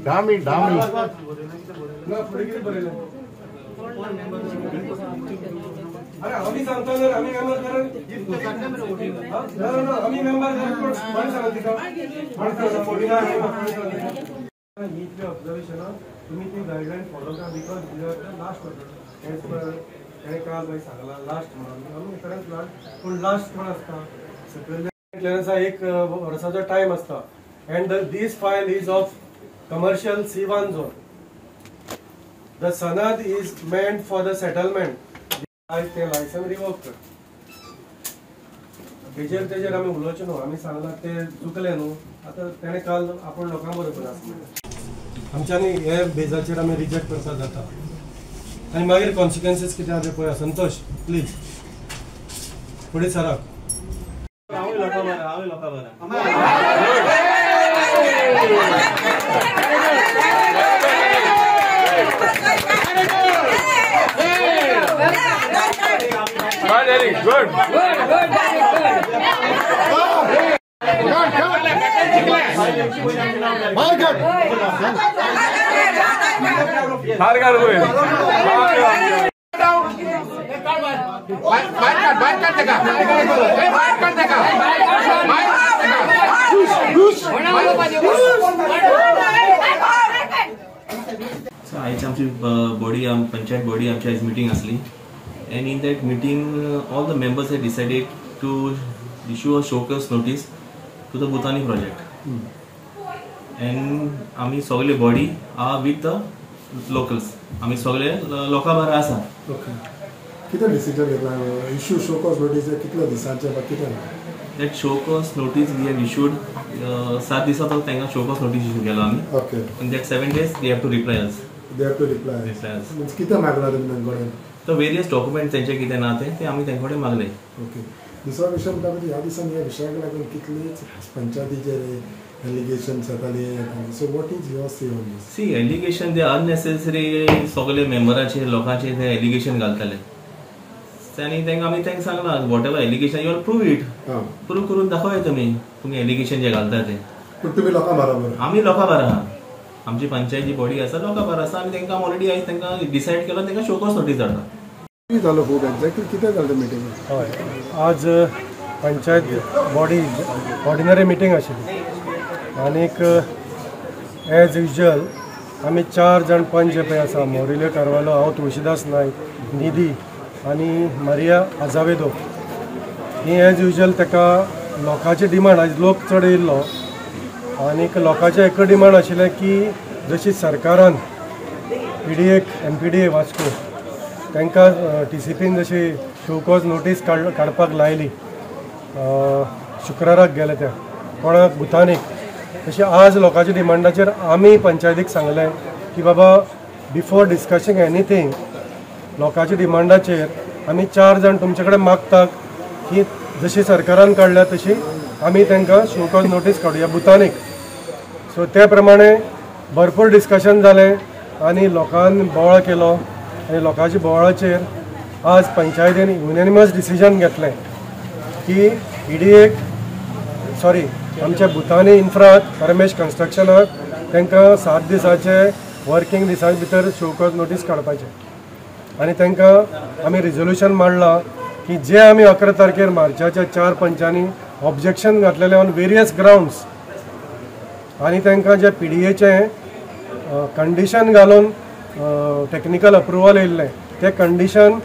Dummy dummy अरे आम्ही सांगता जर आम्ही मेंबर कारण आम्ही मेंबर कोण सांगता तिका इतले ऑब्जर्वेशन तुम्ही ती गायडलायन फॉलो करा because we are the last as per हे काल बाई सांगला लास्ट म्हणून आमी खरेंच लास्ट पूण लास्ट कोण आसता सकयल्या क्लियरन्सा एक वर्साचो टायम आसता and this file is of commercial C1 zone. The sanad is meant for the settlement. आयज ते लायसन रिवोक कर तेजेर तेजेर आमी उलोवचें न्हू आमी सांगलां ते चुकले न्हू आतां तेणें काल आपूण लोकां बरोबर आसा म्हणलें आमच्यांनी हे बेजाचेर आमी रिजेक्ट करपाक जाता आनी मागीर कॉन्सिक्वन्सीस कितें आसा ते पळया. संतोष प्लीज फुडें सराक. Very good. Good, good, very good. So आयज आमची बॉडी पंचायत बॉडी आमची आयज मिटींग आसली. And in that meeting, all the members had decided to issue a show cause notice to the Bhutani project. And आमी सगळे body are with the locals. आमी सगळे लोकां बारा आसा. Okay. कितें डिसिजन घेतला? इश्यू शो कॉज नोटीस कितल्या दिसांचे बा कितें? That show cause notice we have issued 7 दिसां तो तांकां शो कॉज नोटीस इश्यू केलो आमी. Okay. In that 7 days they have to reply us. They have to reply. Reply us. Means कितें मागला तुमी तांचे कडेन? तर वेरियस डॉक्युमेंट त्यांचे कितें ना ते आमी तांचे कडेन मागले. ओके. दुसरो विशय म्हणटा म्हणजे ह्या दिसांनी ह्या विशयाक लागून कितलीच पंचायतीचेर एलिगेशन्स जाताली. So what is your say on this? See allegation ते अननेसेसरी सगळे मेंबराचेर लोकांचेर ते एलिगेशन घालताले आनी तांकां आमी तांकां सांगलां whatever allegation you are prove it. Prove करून दाखोवया तुमी तुमी एलिगेशन जे घालता ते. पूण तुमी लोकां बरोबर? आमी लोकां बारा आहा. आमची पंचायत बॉडी आसा लोकां बारा आसा आनी तांकां ऑलरेडी आयज तांकां डिसायड केलो तांकां शोकॉज नोटीस धाडला. जालो खूब एक्झॅक्टली कितें जालें मिटींग? हय, आज पंचायत बॉडी ऑर्डिनरी मिटींग आशिल्ली आनीक एज युजल आमी 4 जाण पंच जे पळय आसा मोरिल्यो कार्वालो, हांव तुळशीदास नायक, निधी आनी मारिया आजावेदो ही एज युजल ताका लोकांची डिमांड आयज लोक चड येयल्लो आनीक लोकांचें एक डिमांड आशिल्लें की जशी सरकारान पीडीएक एमपीडीए वास्को तांकां टीसीपीन जशी शोकॉज नोटीस काडपाक लायली शुक्राराक गेले त्या कोणाक भुतानीक, तशी आज लोकांच्या डिमांडाचेर आमी पंचायतीक सांगलें की बाबा बिफोर डिस्कशींग एनीथींग लोकांच्या डिमांडाचेर आमी 4 जाण तुमचे कडेन मागतात की जशी सरकारान काडल्या तशी आमी तांकां शोकॉज नोटीस काडुया भुतानीक. सो ते प्रमाणे भरपूर डिस्कशन जालें आनी लोकांनी बोवाळ केलो आनी लोकांच्या बोवाळाचेर आज पंचायतीन युनॅनिमस डिसिजन घेतलें की ईडीएक सॉरी आमच्या भुतानी इन्फ्राक परमेश कन्स्ट्रक्शनाक तांकां 7 दिसाचे वर्कींग दिसां भितर शोकॉज नोटीस काडपाचें आनी तांकां आमी रिजोल्युशन मांडलां की जे आमी 11 तारखेर मार्चाच्या 4 पंचांनी ऑब्जेक्शन घातलेलें ऑन वेरियस ग्रावंड्स आनी तांकां जे पीडीएचें कंडिशन घालून टॅक्निकल अप्रुवल येयल्लें तें कंडिशन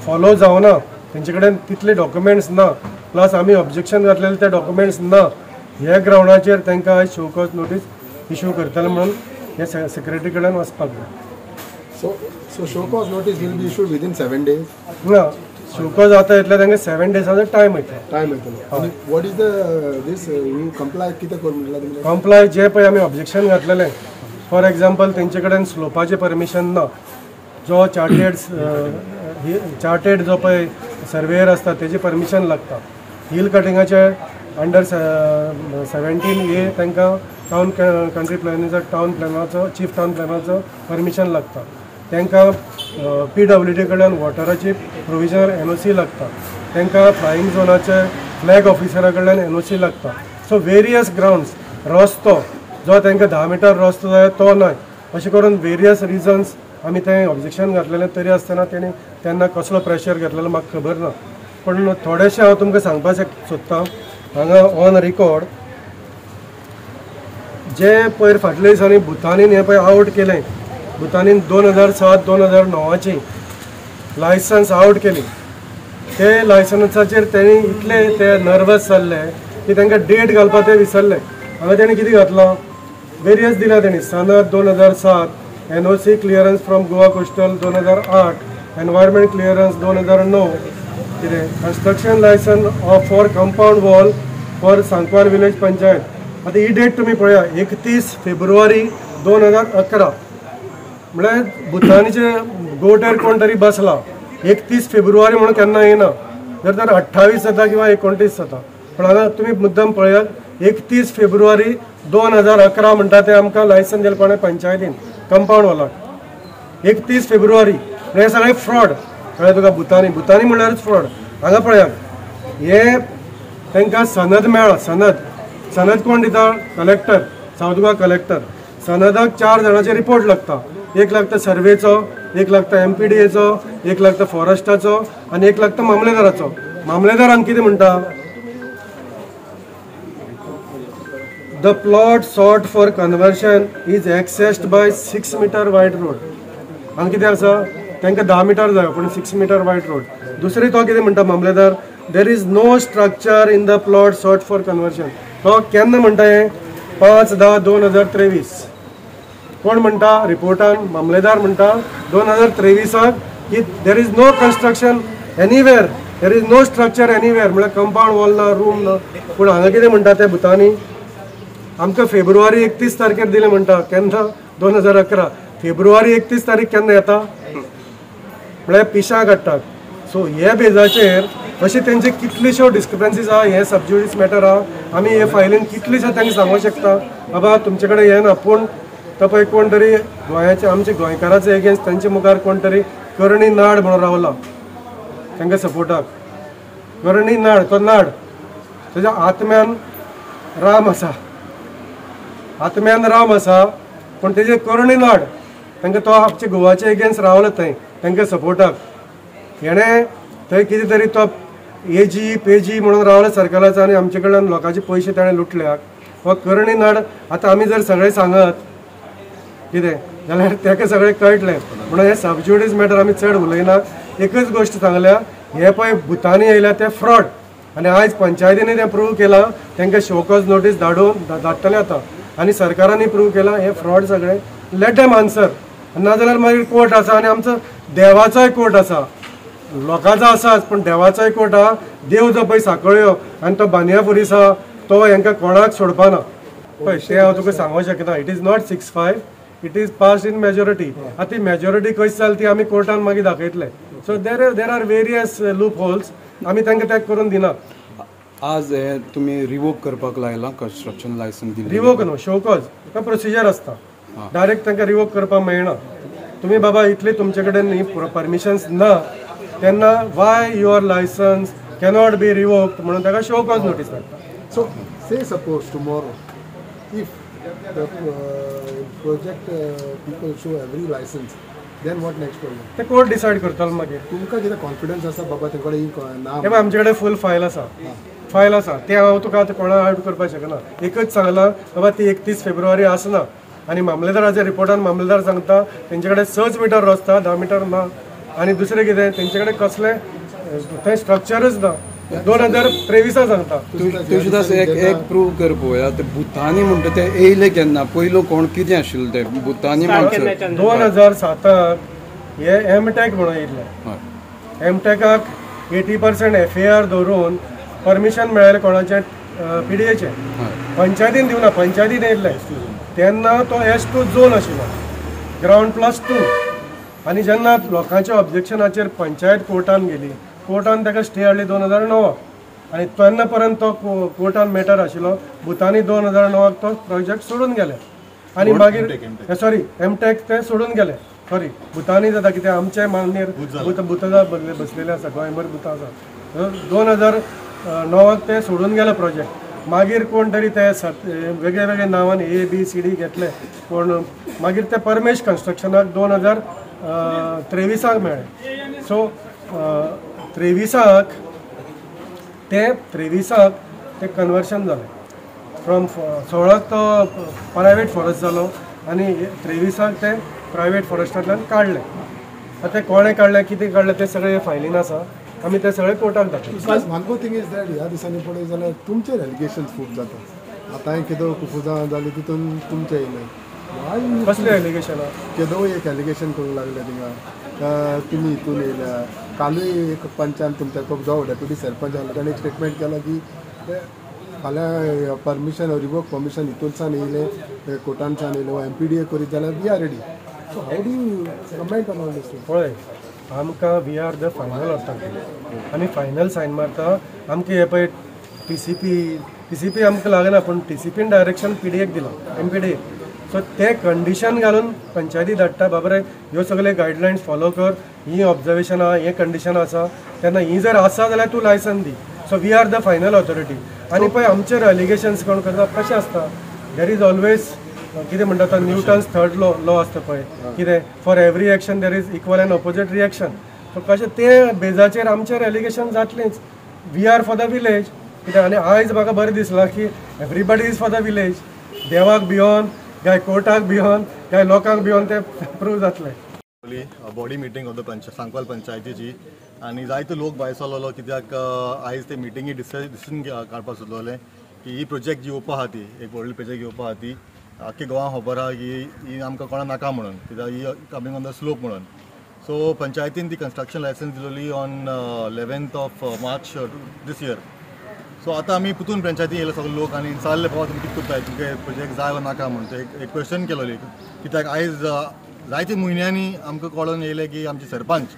फॉलो जावना, तेंचे कडेन तितले डॉक्युमेंट्स ना, प्लस आमी ऑब्जेक्शन घातलेले ते डॉक्युमेंट्स ना, ह्या ग्रावंडाचेर तांकां आयज शोकॉज नोटीस इश्यू करतले म्हणून हे सेक्रेटरी कडेन वचपाक जाय. So show cause notice will be issued within 7 days? ना, शोकॉज जाता इतले तांकां 7 डेजाचो टायम वयता. टायम वयतलो. What is the this you comply कितें कर म्हणलां तुमी? कंप्लाय जे पळय आमी ऑब्जेक्शन घातलेलें फॉर एग्जाम्पल तेंचे कडेन स्लोपाचें परमिशन ना, जो चार्टेड जो पळय सर्वेयर आसता तेजें परमिशन लागता, हिल कटिंगाचे अंडर 17A तांकां टावन कंट्री प्लॅनाचो टावन प्लॅनाचो चीफ टावन प्लॅनाचो परमिशन लागता, तांकां पीडब्ल्यूडी कडल्यान वॉटराची प्रोविजनल एनओसी लागता, तांकां फ्लायींग झोनाचे फ्लॅग ऑफिसरा कडल्यान एनओसी लागता. सो वेरियस ग्रावंड्स, रस्तो जो तांकां 10 मिटर रस्तो जाय तो ना, अशें करून वेरियस रिजन्स आमी तें ऑब्जेक्शन घातलेलें. तरी आसतना तेणी तेन्ना कसलो प्रेशर घेतलेलो म्हाका खबर ना, पूण थोडेशें हांव तुमकां सांगपाक सोदतां हांगा ऑन रिकॉर्ड. जे पयर फाटल्या दिसांनी भुतानीन हें पळय आवट केलें, भुतानीन 2007 2009 लायसन्स आवट केली. ते लायसन्साचेर तेणी इतले ते नर्वस जाल्ले की तांकां डेट घालपाक ते विसरले. हांगा तेणी कितें घातलां, वेरियस दिल्या तेणी, सनद 2007, NOC clearance from Goa coastal 2008, environment clearance 2009, कितें construction licence of for compound wall for Sancoale village panchayat. आतां ही डेट तुमी पळया, 31 फेब्रुवारी 2011, म्हळ्यार भुतानीचे गोटर कोण तरी बसला. 31 फेब्रुवारी म्हणून केन्ना येना, जर तर 28 जाता किंवा 29 जाता, पण हांगा तुमी मुद्दम पळयात 31 फेब्रुवारी 2011 म्हणटा ते आमकां लायसन दिलें कोणें, पंचायतीन कंपावंड वॉलाक 31 फेब्रुवारी. हें सगळें फ्रॉड कळ्ळें तुका, भुतानी भुतानी म्हणल्यारच फ्रॉड. हांगा पळयात, हे तांकां सनद मेळ्ळा. सनद सनद कोण दिता, कलेक्टर, सावथ गोवा कलेक्टर. सनदाक 4 जाणांचे रिपोर्ट लागता, एक लागता सर्वेचो, एक लागता MPDAचो, एक लागता फॉरेस्टाचो आनी एक लागता मामलेदाराचो. मामलेदारान कितें म्हणटा, the plot sought for conversion is accessed by 6 metre wide road. हांगा कितें आसा, तांकां 10 मिटर जाय पूण 6 मिटर वायड रोड. दुसरें तो कितें म्हणटा मामलेदार, there is no structure in the plot sought for conversion. तो केन्ना म्हणटा हें, 5/10/2023. कोण म्हणटा, रिपोर्टान मामलेदार म्हणटा 2023 की there is no construction anywhere, there is no structure anywhere, म्हळ्यार कंपावंड वॉल ना, रूम ना. पूण हांगा कितें म्हणटा ते भुतानी, आमकां फेब्रुवारी 31 तारखेर दिलें म्हणटा, केन्ना 2011 फेब्रुवारी 31 तारीख केन्ना येता, म्हळ्यार पिशां काडटात. सो हे बेजाचेर अशें तेंचे कितलेश्यो डिस्क्रपन्सीज आहा. हे सबज्युडीस मॅटर आहा, आमी हे फायलीन कितलेशे तांकां सांगूंक शकता बाबा तुमचे कडेन हें ना, पूण तो पळय कोण तरी गोंयाचे आमचे गोंयकाराचे एगेन्स्ट तांचे मुखार कोण तरी करणी नाड म्हणून रावला तांकां सपोर्टाक. करणी नाड, तो नाड ताच्या आत्म्यान राम आसा, आत्म्यान राम आसा, पूण तेजे करणी नाड तांकां तो आमचे गोवाचे एगेन्स्ट रावला थंय तांकां सपोर्टाक. हेणें थंय कितें तरी तो एजी पेजी म्हणून रावला सरकाराचो आनी आमचे कडल्यान लोकांचे पयशे ताणें लुटल्यात. हो करणी नाड आतां आमी जर सगळें सांगत कितें जाल्यार ताका सगळें कळटलें. म्हणून हें सबज्युडीस मॅटर आमी चड उलयना. एकच गोश्ट सांगल्या, हे पळय भुतानी येयल्या ते फ्रॉड, आनी आयज पंचायतींनी तें प्रूव केलां. तांकां शोकॉज नोटीस धाडून धाडटले आतां, आनी सरकारांनी प्रूव केलां हे फ्रॉड सगळें. लेट देम आन्सर, नाजाल्यार मागीर कोर्ट आसा, आनी आमचो देवाचोय कोर्ट आसा, लोकांचो आसाच पूण देवाचोय कोर्ट आहा. देव जो पळय साकळ्यो आनी तो बानिया पुलीस आहा तो हेंकां कोणाक सोडपाना. पळय तें हांव तुका सांगूंक शकना. It is not 6-5, it is passed in majority. आतां ती मेजॉरिटी कशी जाली ती आमी कोर्टान मागीर दाखयतले. So there are various loopholes, आमी तांकां ते करून दिना. आज हे तुमी रिवोक करपाक लायलां कन्स्ट्रक्शन लायसन्स दिलें? रिवोक न्हू, शोकॉज प्रोसिजर आसता, डायरेक्ट तांकां रिवोक करपाक मेळना. तुमी बाबा इतले तुमचे कडेन ही परमिशन्स ना तेन्ना why your licence cannot be revoked म्हणून ताका शोकॉज नोटीस धाडटा. So say suppose tomorrow if the project people show every licence, then what next for you? ते कोर्ट डिसायड करतलो मागीर. तुमकां कितें कॉन्फिडन्स आसा बाबा तें कडेन ना? हे आमचे कडेन फूल फायल आसा, फायल आसा, तें हांव तुका आतां कोणा आवट करपाक शकना. एकच सांगलां बाबा ती 31 फेब्रुवारी आसना, आनी मामलेदाराच्या रिपोर्टान मामलेदार सांगता तेंचे कडेन 6 मिटर रस्ता, 10 मिटर ना, आनी दुसरें कितें तेंचे कडेन कसलें थंय स्ट्रक्चरच ना. 2023 सांगता. तुळशीदास एक प्रूव कर पळोवया, ते भुतानी म्हणटा ते येयले केन्ना, पयलो कोण कितें आशिल्ले ते भुतानी म्हणटा? 2007 हे एमटेक म्हणून येयल्ले. एमटेकाक 80% FAR धरून परमिशन मेळ्ळें कोणाचें, PDAचें, पंचायतीन दिवना, पंचायतीन येयल्लें तेन्ना तो S2 zone आशिल्लो, ग्रावंड +2. आनी जेन्ना लोकांच्या ऑब्जेक्शनाचेर पंचायत कोर्टान गेली, कोर्टान ताका स्टे हाडली 2009, आनी तेन्ना पर्यंत तो कोर्टान मॅटर आशिल्लो. भुतानी 2009 तो प्रोजेक्ट सोडून गेले, आनी मागीर सॉरी एमटेक ते सोडून गेले. सॉरी भुतानी जाता कितें आमचे मागणेर भुतां बसलेले आसा, गोंयभर भुतां आसा. 2009 ते सोडून गेले प्रोजेक्ट. मागीर कोण तरी ते वेगळे वेगळे नांवान ए बी सी डी घेतले कोण, मागीर ते परमेश कन्स्ट्रक्शनाक 2023 मेळ्ळे. सो 23 ते 23 ते कन्वर्शन जालें फ्रॉम 16 तो प्रायवेट फॉरेस्ट जालो आनी 23 ते प्रायवेट फॉरेस्टांतल्यान काडलें. आतां ते कोणें काडलें कितें काडलें तें सगळें फायलीन आसा, आमी ते सगळे कोर्टाक दाखयले. One more thing is that ह्या दिसांनी पळयत जाल्यार तुमचेर एलिगेशन्स खूब जाता. आतांय केदो कुफुजां जाली तितून तुमचें येयलें. कसलें एलिगेशनां? केदो एक एलिगेशन करूंक लागले थिंगा तुमी हितून येयल्या. कालूय एक पंचान तुमच्या जो डेप्युटी सरपंच आसलो ताणें एक स्टेटमेंट केलो की फाल्यां परमिशन रिवोक परमिशन हितूनसान येयलें, कोर्टानसान येयलें वा MPDA करीत जाल्यार we are ready. So how do you comment on all this? पळय आमकां we are the final authority, आमी फायनल सायन मारता. आमकां हे पळय TCP आमकां लागना, पूण TCPन डायरेक्शन PDAक दिलां, MPDA. सो ते कंडिशन घालून पंचायती धाडटा, बाबा रे ह्यो सगळे गायडलायन्स फॉलो कर, ही ऑब्जर्वेशन आहा, हें कंडिशन आसा, तेन्ना ही जर आसा जाल्यार तूं लायसन दी. So we are the final authority. आनी पळय आमचेर एलिगेशन्स कोण करता कशें आसता, there is always कितें म्हणटा तो न्यूटन्स थर्ड लॉ आसता पळय, कितें for every action there is equal and opposite reaction. So कशें ते बेजाचेर आमचेर allegation जातलीच. We are for the village कित्याक. आनी आयज म्हाका बरें दिसलां की everybody is for the village. देवाक भियोन काय कोर्टाक भियोन काय लोकांक भियोन तें प्रूव जातलें. Body meeting of the Sancoale पंचायतीची आनी जायतो लोक भायर सरलेलो कित्याक आयज ते मिटिंगी डिसिजन काडपाक सोदलेले की ही प्रोजेक्ट जी येवपा आहा ती एक व्हडली प्रोजेक्ट येवपा आहा ती आख्खे गोवा खबर आहा की ही आमकां कोणा नाका म्हणून, कित्याक ही कमींग ऑन the slope म्हणून. सो पंचायतीन ती कन्स्ट्रक्शन लायसन्स दिलोली on 11th of March this year. So आतां आमी पुतून पंचायतीन येयले सगळे लोक आनी विचारले बाबा तुमी कितें करताय, तुमकां प्रोजेक्ट जाय वा नाका म्हणून. ते एक क्वेश्चन केलोली कित्याक आयज जायते म्हयन्यांनी आमकां कळोन येयलें की आमची सरपंच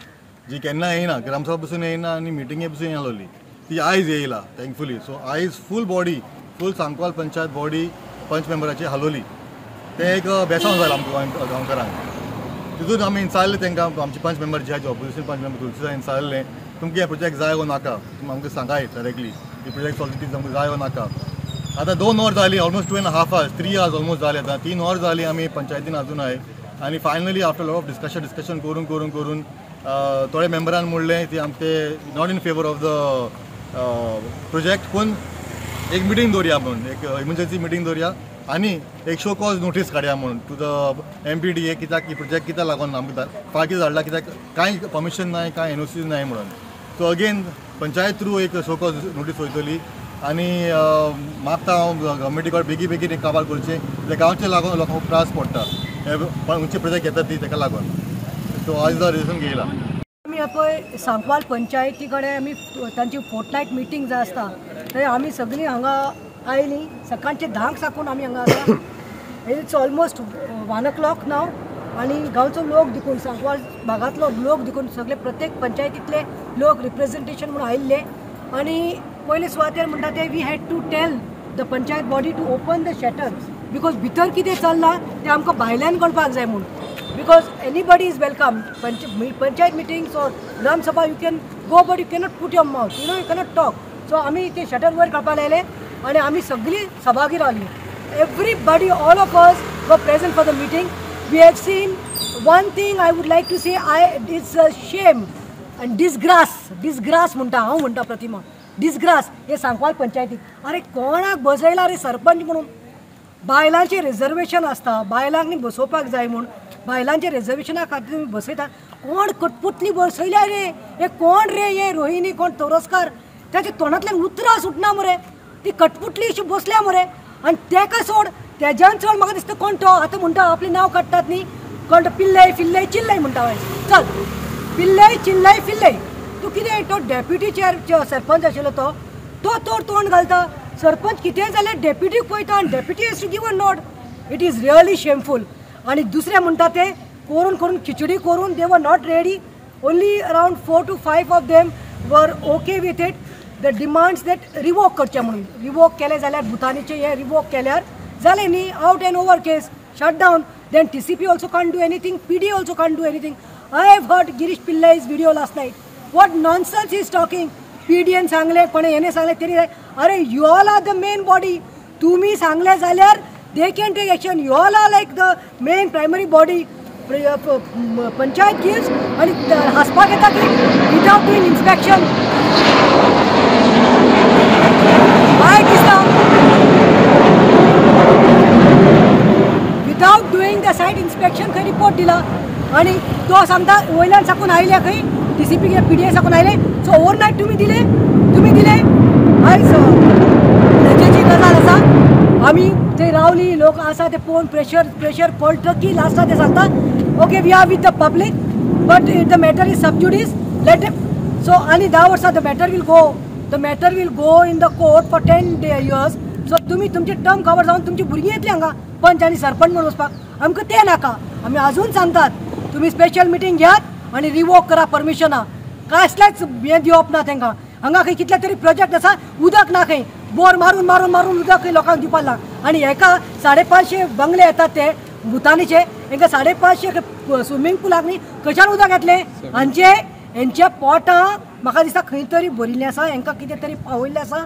जी केन्ना येयना, ग्रामसभा पसून येयना आनी मिटिंगे पसून येयनासली, ती आयज येयला थँकफुली. सो आयज full body, full Sancoale panchayat body panch मेंबराची हालोली. तें एक बेसांव जालें आमकां गांवकारांक. तितून आमी विचारलें तांकां, आमचे पंच मेंबर जे आहात ऑपोजिशन पंच मेंबर तुलसीदास विचारलें तुमकां हें प्रोजेक्ट जाय वो नाका, तुमी आमकां सांगाय डायरेक्टली ही प्रोजेक्ट चलता ती आमकां जाय वो नाका. आतां 2 वर जालीं, ऑलमोस्ट 2.5 hours 3 hours almost जाली, आतां 3 वर जालीं आमी पंचायतीन आजून आहाय. आनी finally after lot of discussion करून करून करून थोडे मेंबरान म्हणलें ती आमचे not in favour of the project, पूण एक मिटींग दवरया म्हणून, एक इमर्जन्सी मिटींग दवरया आनी एक शो कॉज नोटीस काडया म्हणून टू the MPDA कित्याक ही प्रोजेक्ट कित्याक लागून आमकां फाटीं धाडला, कित्याक कांय परमिशन नाय, कांय NOC नाय म्हणून. सो अगेन पंचायत थ्रू एक शो कॉज नोटीस वयतली आनी मागता हांव गव्हर्मेंटी कडेन बेगीन बेगीन एक काबार करचें, कित्याक गांवचे लागून लोकांक खूब त्रास पडटा खंयचे प्रोजेक्ट घेतात ती तेका लागून. सो आज रिजन घेयला आमी पळय सांकवाल पंचायती कडेन आमी तांची फोर्टनायट मिटींग जाय आसता थंय आमी सगळीं हांगा आयलीं सकाळचे 10 साकून आमी हांगा आसा. It's almost 1 o'clock नाव. आनी गांवचो लोक देखून सांकवाल भागांतलो लोक देखून सगळे प्रत्येक पंचायतींतले लोक रिप्रेझेंटेशन म्हणून आयिल्ले. आनी पयले सुवातेर म्हणटा ते we had to tell the panchayat body to open the shutter because भितर कितें चल्लां तें आमकां भायल्यान कळपाक जाय म्हूण. Because anybody is welcome. Panchayat meetings or Gram Sabha you can go but you cannot put your mouth, you know, you cannot talk. So आमी ते शटर वयर काडपाक लायले आनी आमी सगळीं सभागी रावली. Everybody, all of us were present for the meeting. We have seen one thing I would like to say, it's a shame and disgrace, disgrace म्हणटा हांव, म्हणटा प्रतिमा, डिसग्रास हे सांकवाल पंचायतीक. अरे कोणाक बसयला रे सरपंच म्हणून? बायलांचें रिजर्वेशन आसता, बायलांक न्ही बसोवपाक जाय म्हूण बायलांच्या रिजर्वेशना खातीर तुमी बसयता. कोण कटपुतली बसयल्या रे हे? कोण रे हे रोहिणी कोण तोरस्कार? ताच्या तोंडांतल्यान उतरां सुटना मरे, ती कटपुतली अशी बसल्या मरे. आनी तेका सोड, तेज्यान चड म्हाका दिसता कोण तो आतां म्हणटा आपलें नांव काडटात न्ही, कोण तो पिल्लय फिल्लय चिल्लय म्हणटा. चल पिल्लय चिल्लय फिल्लय, तूं कितें तो डेप्युटी चेअर सरपंच आशिल्लो तो तो तर तोंड घालता. सरपंच कितेंय जाल्यार डेप्युटीक पळयता आनी deputy has to give a nod. It is really shameful. आनी दुसरें म्हणटा ते करून करून खिचडी करून they were not ready. Only around 4 to 5 of them were okay with it. The demands that revoke करचें म्हणून, रिवोक केलें जाल्यार भुतानीचें हें रिवोक केल्यार जालें न्ही, out and over case, shut down. Then TCP also can't do anything, PD also can't do anything. I have heard Girish Pillai's video last night. What nonsense he is talking. P D N सांगलें, कोणें हेणे सांगलें, तेणी, अरे you all are the main body. तुमी सांगलें जाल्यार they can take action. You all are like the main primary body. Panchayat gives आनी हांसपाक येता की विदाउट डुईंग इन्स्पेक्शन. वायट दिसता without doing the site inspection खंय रिपोर्ट दिला आनी तो सांगता वयल्यान साकून आयल्या खंय D C P P D A साकून आयले. सो ओवरनायट तुमी दिले, तुमी दिले. आयज लजेची गजाल आसा. आमी ते रावली लोक आसा ते पळोवन प्रेशर प्रेशर पडटा की लास्टाक ते सांगता okay we are with the public but the matter is sub judice let. So आनी 10 वर्सां the matter will go, the matter will go in the court for 10 years. So तुमी तुमची टर्म कवर जावन तुमची भुरगीं येतली हांगा पंच आनी सरपंच म्हणून वचपाक. आमकां तें नाका. आमी आजून सांगतात तुमी स्पेशल मिटींग घेयात आनी रिवोक करा परमिशनां. कसलेंच हें दिवप ना तांकां. हांगा खंय कितले तरी प्रोजेक्ट आसा, उदक ना खंय, बोर मारून मारून मारून उदक खंय लोकांक दिवपाक ना. आनी हेका 550 बंगले येतात ते भुतानीचे, हेंका 550 स्विमींग पुलाक न्ही खंयच्यान उदक येतलें? हांचे हेंच्या पोटां म्हाका दिसता खंय तरी भरिल्लें आसा, हेंकां कितें तरी पावयल्लें आसा.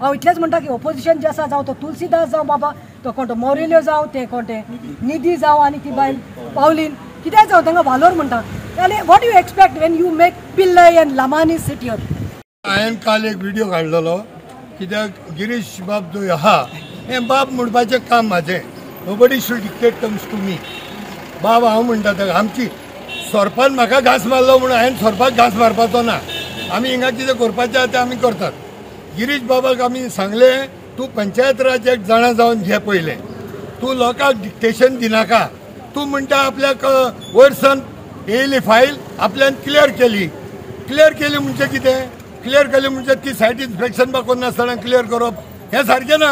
हांव इतलेंच म्हणटा की ओपोजिशन जें आसा, जावं तो तुलसीदास जावं बाबा, तो कोण तो मोरेल्यो जावं, ते कोण ते निधी जावं आनी ती बायल पावलीन कितेंय जावं, तांकां वालोर म्हणटा. आनी what you expect when you make Pillai and Lamani sit here? हांवें काल एक व्हिडियो काडलेलो कित्याक गिरीश बाब जो आहा हें बाब म्हणपाचें काम म्हाजें. Nobody should dictate terms to me. बाब हांव म्हणटा ताका आमची सोरपान म्हाका घांस मारलो म्हणून हांवें सोरपाक घांस मारपाचो ना. आमी हिंगा कितें करपाचें आहा तें आमी करतात. गिरीश बाबाक आमी सांगलें तूं पंचायत राज एक्ट जाणा जावन घे पयलें, तूं लोकांक डिक्टेशन दिनाका. तूं म्हणटा आपल्याक वयर सन येयली फायल आपल्यान क्लियर केली. क्लियर केली म्हणजे कितें? क्लियर केली म्हणजे ती सायट इन्स्पेक्शन बा करनासतना क्लियर करप हें सारकें ना.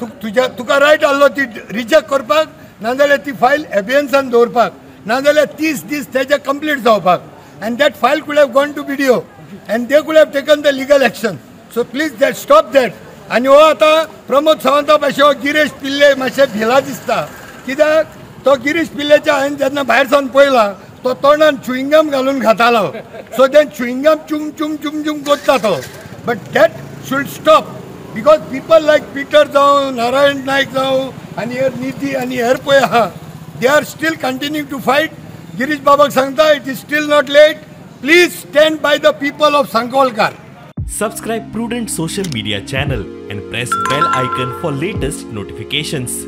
तुज्या तुका रायट आहलो ती रिजेक्ट करपाक, नाजाल्यार ती फायल एबियन्सान दवरपाक, नाजाल्यार 30 दीस तेजे कंप्लीट जावपाक. And that file could have gone to B D O and they could have taken the legal action. So please that stop that. आनी हो आतां प्रमोद सावंता भाशेन हो गिरीश पिल्ले मातशें भिला दिसता कित्याक तो गिरीश पिल्लेच्या हांवें जेन्ना भायर सावन पळयला तो तोंडान च्युइंगम घालून खातालो. सो तें च्युइंगम चुम चुम चुम चुम कोत्ता तो. But that should stop because people like Peter जावं, नारायण नायक जावं आनी हेर निधी आनी हेर पळय आहा, they are still continue to fight. Girish बाबाक सांगता it is still not late. Please stand by the people of Sankwalkar. Subscribe Prudent Social Media channel and press bell icon for latest notifications.